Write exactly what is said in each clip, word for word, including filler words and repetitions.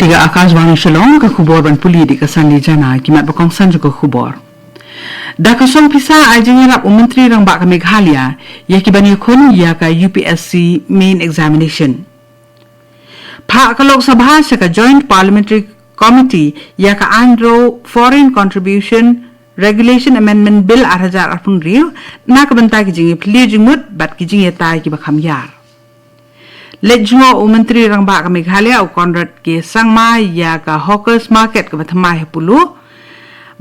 Kane ka Akashvani Shillong, ka khubor ban pule da ka Sandy Jana. Ki mat ba kongsan jong ka khubor. Da ka song pisa ai jingïarap u Myntri Rangbah ka Meghalaya ïa ki ban ïakhun ïa ka U P S C main examination. Phah ka Lok Sabha sha ka Joint Parliamentary Committee ïa ka aiñ roi Foreign Contribution Regulation Amendment Bill ar hajar arphew hynriew na ka bynta ki jingïapyllait jingmut bad ki jingïatai kiba kham ïar. Leit jngoh u Myntri Rangbah ka Meghalaya u Conrad K Sangma ïa ka Hawkers Market kaba thymmai ha Polo.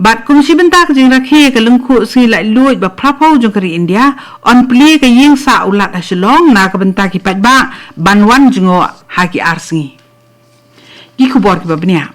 Bad kum shi bynta ka jingrakhe ka lyngkhuh sngi laitluid ba phra phew jong ka ri India, yn plie ka ïing sah u Lat ha Shillong na ka bynta ki paidbah ban wan jngoh ha ki ar sngi. Ki khubor kiba bniah.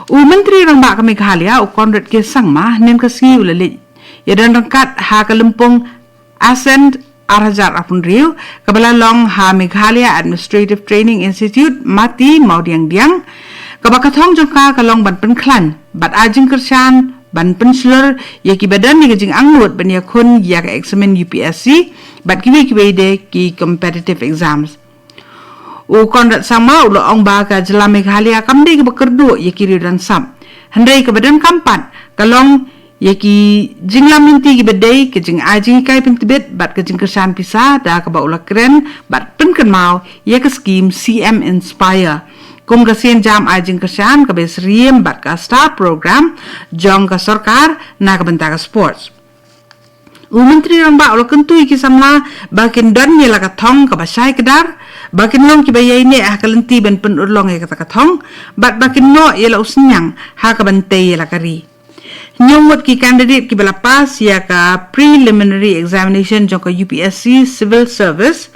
U Myntri Rangbah ka Meghalaya u Conrad K Sangma hynnin ka sngi u la leit ïadon ryngkat ha ka lympung Ascent ar hajar arphew hynriew kaba la long ha Meghalaya Administrative Training Institute, Mati, Mawdiangdiang, kaba ka thong jong ka ka long ban pynkhlaiñ bad ai jingkyrshan ban pynshlur ïa kiba don ïa ka jingangnud ban ïakhun ïa ka eksamin U P S C bad kiwei kiwei de ki competitive exams. U Conrad Sangma u la ong ba ka jylla Meghalaya kam dei kaba kyrduh ïa ki riew don sap, hynrei kaba donkam pat ka long ïa ki jinglam lynti kiba dei, ka jingai jinghikai pyntbit bad ka jingkyrshan pisa, da kaba u la kren bad pynkynmaw ïa ka skhim C M Inspire kum ka sienjam ai jingkyrshan kaba ïasyriem bad ka STAR program jong ka sorkar na ka bynta ka sports. U Myntri Rangbah u la kyntu ïa ki samla ba kin don ïa la ka thong kaba shai kdar, ba kin long kiba ïaineh ha ka lynti ban pynurlong ïa kata ka thong bad ba kin noh ïa la u synñiang ha kaban tei ïa la ka ri. Hynñiew ngut ki candidate kiba la pass ïa ka preliminary examination jong ka U P S C Civil Service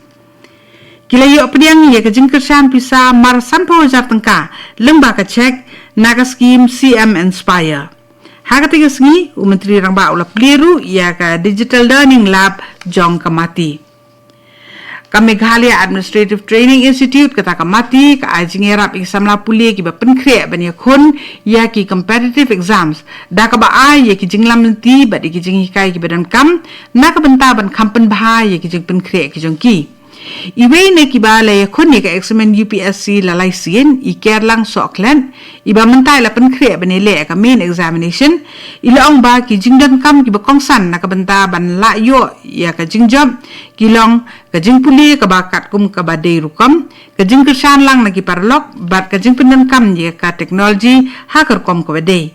ki la ïoh pdiang ïa ka jingkyrshan pisa mar sanphew hajar tyngka lyngba ka cheque na ka skhim C M Inspire. Ha katei ka sngi u Myntri Rangbah u la plie ruh ïa ka Digital Learning Lab jong ka Mati. Ka Meghalaya Administrative Training Institute, kata ka Mati, ka ai jingïarap ïa ki samla pule kiba pynkhreh ban ïakhun ïa ki competitive exams da kaba ai ïa ki jinglam lynti bad ïa ki jinghikai kiba donkam na ka bynta ban kham pynbha ïa ki jingpynkhreh ki jong ki. Iwei na kiba la ïakhun ïa ka eksamin U P S C la lai sien, i Kerlang Sohkhlet, iba mynta i la pynkhreh ban ïaleh ïa ka main examination, i la ong ba ki jingdonkam kiba kongsan na ka bynta ban lah ïoh ïa ka jingjop ki long ka jingpule kaba katkum kaba dei rukom, ka jingkyrshan lang na ki paralok bad ka jingpyndonkam ïa ka technology ha ka rukom kaba dei.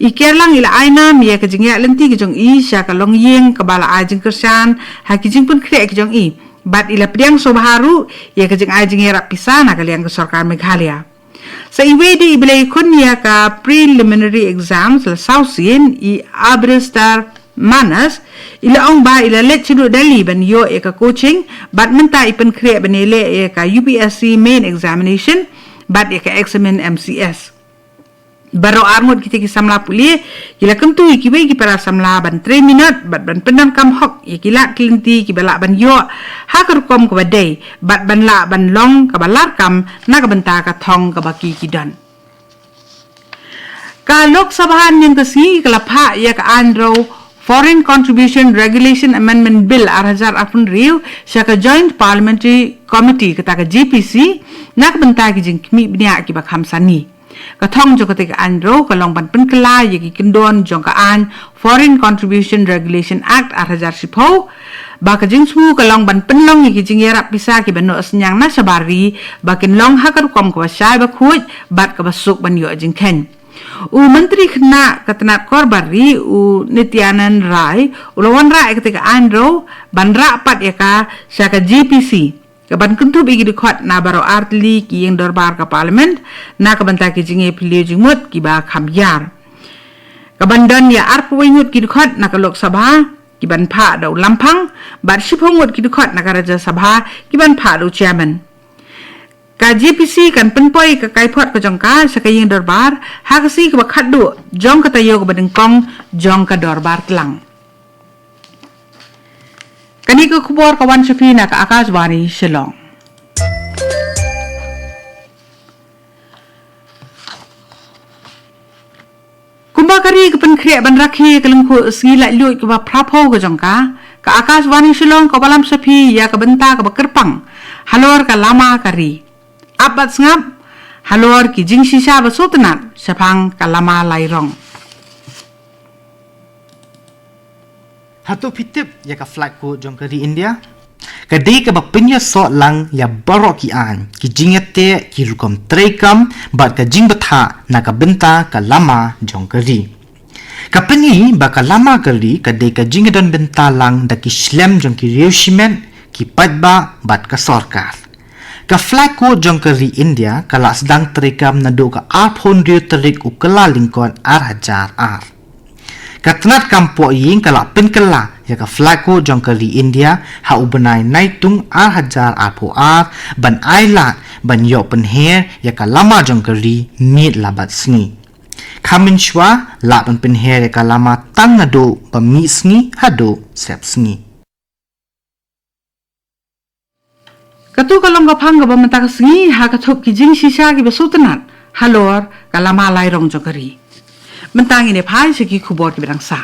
I Kerlang i la ai nam ïa ka jingïaid lynti ki jong i sha ka longïing kaba la ai jingkyrshan ha ki jingpynkhreh ki jong i bad i la pdiang sngewbha ruh ïa ka jingai jingïarap pisa na ka liang ka sorkar Meghalaya. Sa iwei de iba la ïakhun ïa ka preliminary exams la saw sien, i Abristar Manas, i la ong ba i la leit sha New Delhi ban ïoh ïa ka coaching bad mynta i pynkhreh ban ïaleh ïa ka U P S C main examination bad ïa ka eksamin M C S. Baroh ar ngut kita ki samla pule ki la kyntu ïa kiwei ki para samla ban trei minot bad ban pyndonkam hok ïa ki lad ki lynti kiba lah ban ïoh ha ka rukom kaba dei bad ban lah ban long kaba larkam na ka bynta ka thong kaba ki ki don. Ka Lok Sabha hynnin ka sngi ka la phah ïa ka aiñ roi Foreign Contribution Regulation Amendment Bill ar hajar arphew hynriew sha ka Joint Parliamentary Committee, kata ka J P C, na ka bynta ki jingkhmih bniah kiba kham sani. Ka thong jong katei ka aiñ roi ka long ban pynkylla ïa ki kyndon jong ka aiñ Foreign Contribution Regulation Act ar hajar shiphew, ba ka jingsngew ka long ban pynlong ïa ki jingïarap pisa kiba noh synñiang na shabar ri ba kin long ha ka rukom kaba shai bakhuid bad kaba suk ban ïoh jingkheiñ. U Myntri Khynnah ka tnat kor bar ri, u Nityanand Rai, u la wanrah ïa katei ka aiñ roi ban rah pat ïa ka sha ka J P C, kaban kynthup ïa ki dkhot na baroh ar tylli ki ïing dorbar ka Parliament na ka bynta ki jingïapyllait jingmut kiba kham ïar. Kaban don ïa arphew wei ngut ki dkhot na ka Lok Sabha kiban phah da u lamphang bad shiphew ngut ki dkhot na ka Rajya Sabha kiban phah da u chairman. Ka J P C kan pynpoi ka kaiphod ka jong ka sha ka ïing dorbar ha ka sngi kaba khatduh jong ka taïew kaba nyngkong jong ka dorbar tlang. Kane ka khubor ka wan sha phi na ka Akashvani Shillong. Kumba ka ri ka pynkhreh ban rakhe ka lyngkhuh sngi laitluid kaba phra phew ka jong ka, ka Akashvani Shillong ka wallam sha phi ïa ka bynta kaba kyrpang halor ka lama ka ri. Ap bad sngap, halor ki jingshisha ba sngewtynnat shaphang ka lama lairong. Hato phi tip ïa ka flag code jong ka ri India? Ka dei kaba pynïasoh lang ïa baroh ki aiñ, ki jingïateh, ki rukom treikam, bad ka jingbthah na ka bynta ka lama jong ka ri. Ka pyni ba ka lama ka ri ka dei ka jingdon bynta lang da ki shlem jong ki riew shimet, ki paidbah, bad ka sorkar. Ka flag code jong ka ri India ka la sdang treikam naduh ka arphew hynriew tarik u Kyllalyngkot ar hajar ar. Ka tnat kam pohïing ka la pynkylla ïa ka flag code jong ka ri India ha u bnai Naitung ar hajar arphew ar ban ailad ban ïoh pynher ïa ka lama jong ka ri miet la bad sngi. Khamon shuwa lah ban pynher ïa ka lama tang naduh ba mih sngi haduh sep sngi. Katu ka long ka phang kaba mynta ka sngi ha ka thup ki jingshisha kiba sngewtynnat halor ka lama lairong jong ka ri. Mynta ngin ïa phai sha ki khubor kiba dang sah.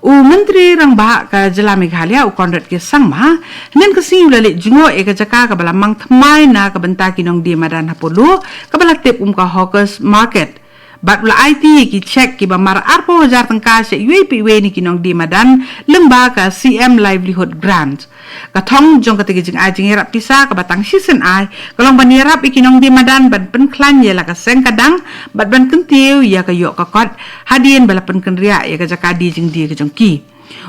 U Myntri Rangbah ka jylla Meghalaya u Conrad K Sangma hynnin ka sngi u la leit jngoh ïa ka jaka kaba la mang thymmai na ka bynta ki nongdie madan ha Polo kaba la tip kum ka Hawkers Market. Bad u la aiti ïa ki cheque kiba mar arphew hajar tyngka sha iwei pa iwei na ki nongdie madan lyngba ka C M Livelihood Grant. Ka thong jong kata ka jingai jingïarap pisa kaba tang shisien ai ka long ban ïarap ïa ki nongdie madan ban pynkhlaiñ ïa la ka seng ka dang bad ban kyntiew ïa ka ïoh ka kot hadien ba la pynkynriah ïa ka jaka die jingdie ka jong ki.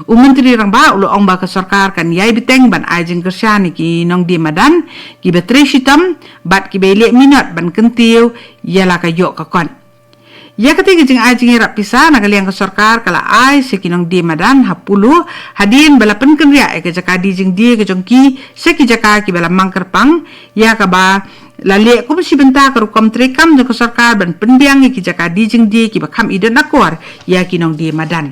U Myntri Rangbah u la ong ba ka sorkar kan ïai bteng ban ai jingkyrshan ïa ki nongdie madan kiba trei shitom bad kiba ïaleh minot ban kyntiew ïa la ka ïoh ka kot. Ïa kata ka jingai jingïarap pisa na ka liang ka sorkar ka la ai sha ki nongdie madan ha Polo hadien ba la pynkynriah ïa ka jaka die jingdie ka jong ki sha ki jaka kiba la mang kyrpang ïa kaba la leh kum shi bynta ka rukom treikam jong ka sorkar ban pynbiang ïa ki jaka die jingdie kiba kham i don akor ïa ki nongdie madan.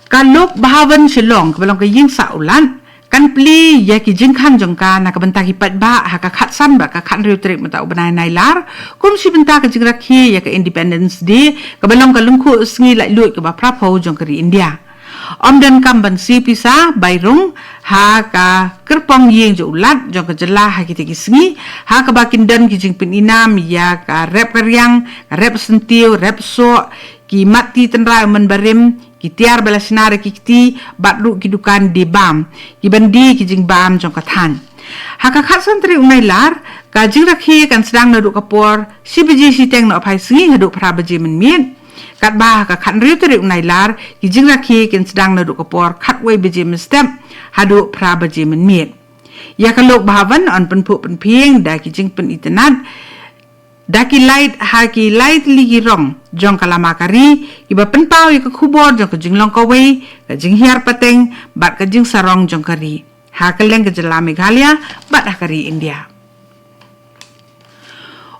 Ka Lok Bhavan Shillong kaba long ka ïing sah u Lat kan plie ïa ki jingkhang jong ka na ka bynta ki paidbah ha ka khatsan bad ka khathynriew tarik mynta u bnai Nailar kum shi bynta ka jingrakhe ïa ka Independence Day kaba long ka lyngkhuh sngi laitluid kaba phraphew jong ka ri India. Ym donkam ban sie pisa bai rung ha ka kyrpong ïing jong u Lat jong ka jylla ha kita ki sngi ha kaba kin don ki jingpyni nam ïa ka rep ka riang, ka rep syntiew, rep soh, ki mat ti tynrai mynbarim, ki tiar ba la shna da ki kti bad ruh ki dukan die bam kiban die ki jingbam jong ka thaiñ. Ha ka khatsan tarik u Nailar ka jingrakhe kan sdang naduh ka por shi baje shiteng noh phai sngi haduh phra baje mynmiet. Katba ha ka khathynriew tarik u Nailar ki jingrakhe kin sdang naduh ka por khatwei baje mynstep haduh phra baje mynmiet. Ïa ka Lok Bhavan yn pynphuh pynphieng da ki jingpynitynnat da ki light ha ki lai tylli ki rong jong ka lama ka ri kiba pynpaw ïa ka khubor jong ka jinglong kawei, ka jinghiar pateng bad ka jingsarong jong ka ri ha kylleng ka jylla Meghalaya bad ha ka ri India.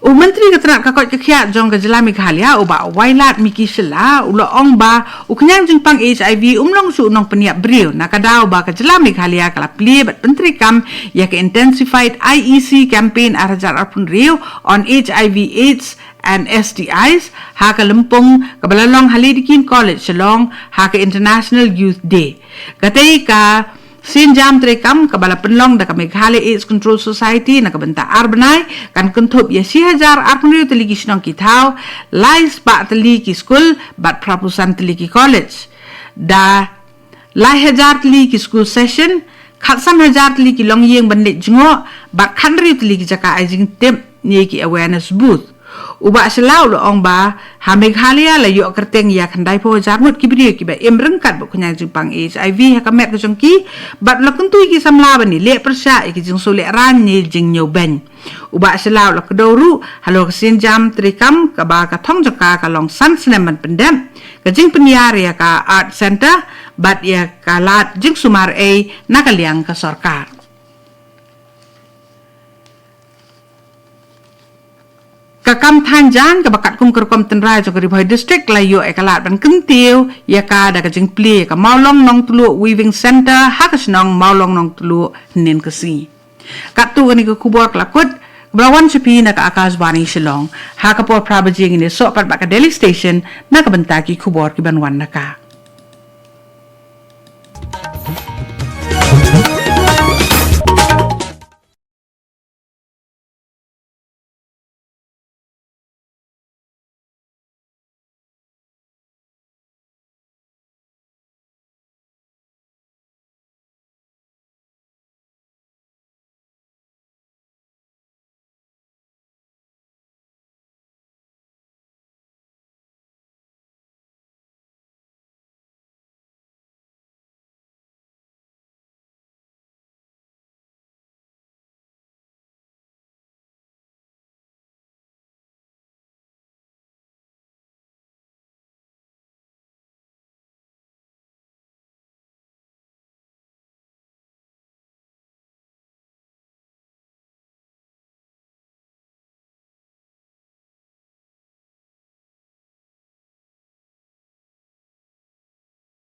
U Myntri ka tnat ka koit ka khiah jong ka jylla Meghalaya u Bah Wailadmiki Shylla u la ong ba u khñiang jingpang HIV um long shuh u nongpynïap briew na ka daw ba ka jylla Meghalaya ka la plie bad pyntreikam ïa ka Intensified I E C Campaign ar hajar arphew hynriew on HIV AIDS and STIs ha ka lympung kaba la long ha Lady Keane College Shillong ha ka International Youth Day. Katei ka sienjam treikam kaba la pynlong da ka Meghalaya AIDS Control Society na ka bynta ar bnai kan kynthup ïa shi hajar arphew hynriew tylli ki shnong ki thaw, lai spah tylli ki skul bad phraphew san tylli ki college. Da lai hajar tylli ki school session, khatsan hajar tylli ki longïing ban leit jngoh bad khathynriew tylli ki jaka ai jingtip ne ki awareness booth. U Bah Shylla u la ong ba ha Meghalaya la ïoh kyrteng ïa khyndaiphew hajar ngut ki briew kiba im ryngkat bad u khñiang jingpang HIV ha ka met ka jong ki bad u la kyntu ïa ki samla ban ïaleh pyrshah ïa ki jingsngewlehrain ne jingñiewbeiñ. U Bah Shylla u la kdew ruh halor ka sienjam treikam kaba ka thong jong ka ka long san snem ban pyndep, ka jingpynïar ïa ka Art Centre bad ïa ka lad jingsumar ei na ka liang ka sorkar. Ka kam thaiñ jaiñ kaba katkum ka rukom tynrai jong ka Ri Bhoi District la ïoh ïa ka lad ban kyntiew ïa ka da ka jingplie ïa ka Mawlong Nongtluh Weaving Centre ha ka shnong Mawlong Nongtluh hynnin ka sngi. Katto kane ka khubor ka la kut kaba la wan sha phi na ka Akashvani Shillong. Ha ka por phra baje ngin ïasoh pat bad ka Delhi Station na ka bynta ki khubor kiban wan na ka